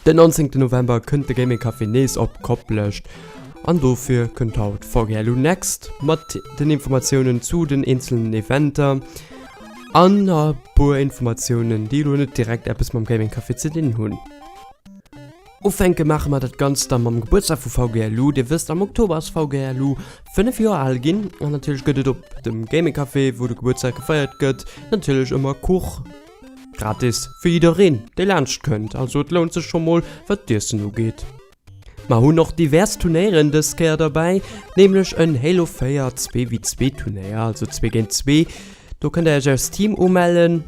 Den 19 November kënnt de Gaming Café nees op Koplescht an dofir kënnt haut VGLU Next mat den Informatiounen zu den eenzelnen Eventer an e puer Informatiounen déi elo net direkt eppes mam Gaming Café ze dinn hunn. Ufänke maache mer dat Ganzt da mam Gebuertsdag vu VGLU. Dir wësst am Oktober ass VGLU 5 Joer al ginn an natierlech gëtt et op dem Gaming Café wou de Gebuertsdag gefeiert gëtt natierlech ëmmer Kuch. Gratis fir jiddereen dee laanscht kënnt, also et lount sech scho mol wat d'Iessen ugeet. Mer hunn och divers Turnéieren dës Kéier derbäi, nämlech en Halo 4 2v2 Turnéier, also 2 géint 2. Do kënnt der iech als Team umellen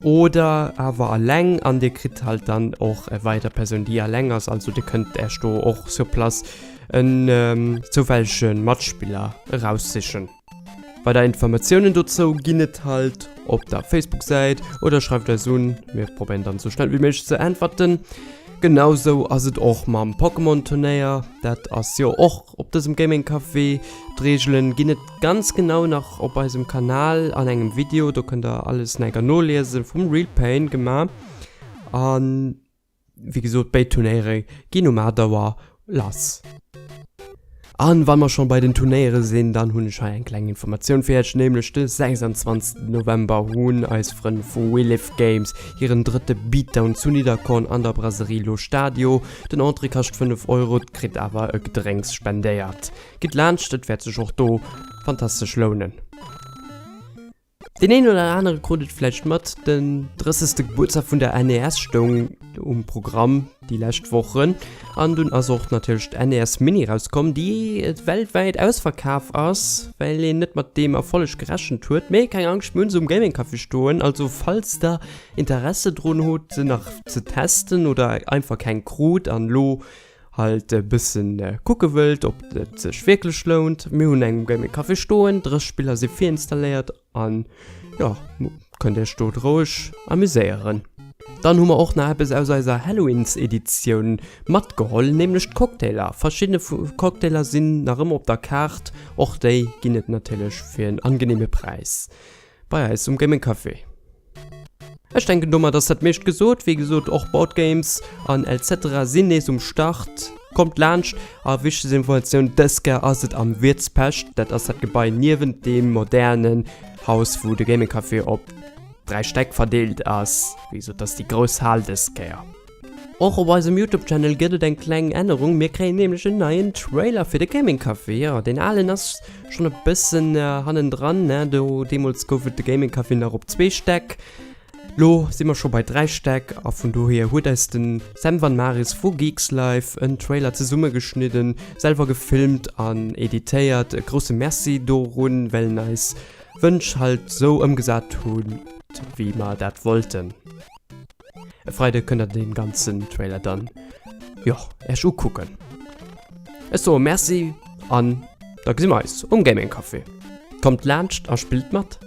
oder awer alleng an dir kritt halt dann och e weider Persoun déi alleng ass, also dir kënnt iech do och sur place en zoufällege Matspiller eraussichen. Weider Informatiounen dozou ginn et halt op der Facebook-Säit oder schreift eis un. Mir probéieren dann sou schnell wéi méiglech ze äntwerten. Genau sou ass et och mam Pokémon-Turnéier. Dat ass jo och op dësem Gaming Café. D'Reegelen ginn et ganz genau nach op eisem Kanal an engem Video. Do kënnt der alles nach enker noliesen, vum RealPain gemaach. An. Wéi gesot, béid Turnéiere ginn um 8 Auer lass. An wa mer schonn bei den Turnéiere sinn, dann hunn ech hei eng kleng Informatioun fir iech, nämlech de 26 November hunn eis Frënn vu We Live Games hiren drëtte Beatdown zu Nidderkorn an der Brasserie Lo Stadio. Den Entrée kascht 5 Euro, kritt awer e Gedrénks spendéiert. Gitt laanscht, et wäert sech och do fantastesch lounen. Deen een oder anere krut et vläicht mat, den 30. Gebuertsdag vun der NES stoung um Programm déi lescht Wochen an dunn ass och natierlech d'NES Mini rauskomm, déi weltwäit ausverkaf ass, well een net mat deem Erfolleg gerechent huet. Mee keng Angscht, mir hunn se um Gaming Café stoen, also falls der Interesse drun hutt se nach ze testen oder einfach keng krut an lo halt e bëssen kucke wëllt ob et sech wierklech lount, mir hunn eng um Gaming Café stoen, 30 Spiller si virinstalléiert an jo kënnt iech do roueg amuséieren. Dann hu mer och nach eppes aus eiser Halloweens Editioun matgeholl, nämlech d'Cocktailer. Verschidde Cocktailer sinn nach ëmmer op der Kaart, och déi ginn et natierlech fir en angenehme Präis bei eis um Gaming Café. Ech denken domat ass dat meescht gesot. Wéi gesot och Boardgames an etc sinn nees um Start. Kommt laanscht a wichteg Informatioun, dës Kéier ass et am Wiertspecht, dat ass dat Gebai niewent deem modernen Haus wou de Gaming Café op 3 Stäck verdeelt ass. Wéi gesot dat ass déi grouss Hal dës Kéier. Och op eisem Youtube Channel gëtt et eng kleng Ännerung, mir kréien nämlech en neien Trailer fir de Gaming Café. Jo, deen alen ass schonn e bëssen hannendran, ne, do deemools gouf et de Gaming Café nach op zwee Stäck, lo si mer scho bei 3 Stäck a vun dohier huet eis de Sam Van Maris vu Geeks Life en Trailer zesummegeschnidden, selwer gefilmt an editéiert. E grousse Merci dorun, well en eis Wënsch halt sou ëmgesat huet, wéi mer dat wollten. E Freide kënnt der den ganzen Trailer dann jo Äech ukucken. Ech soe Merci an da gesi mer eis um Gaming Café. Kommt laanscht a spillt mat!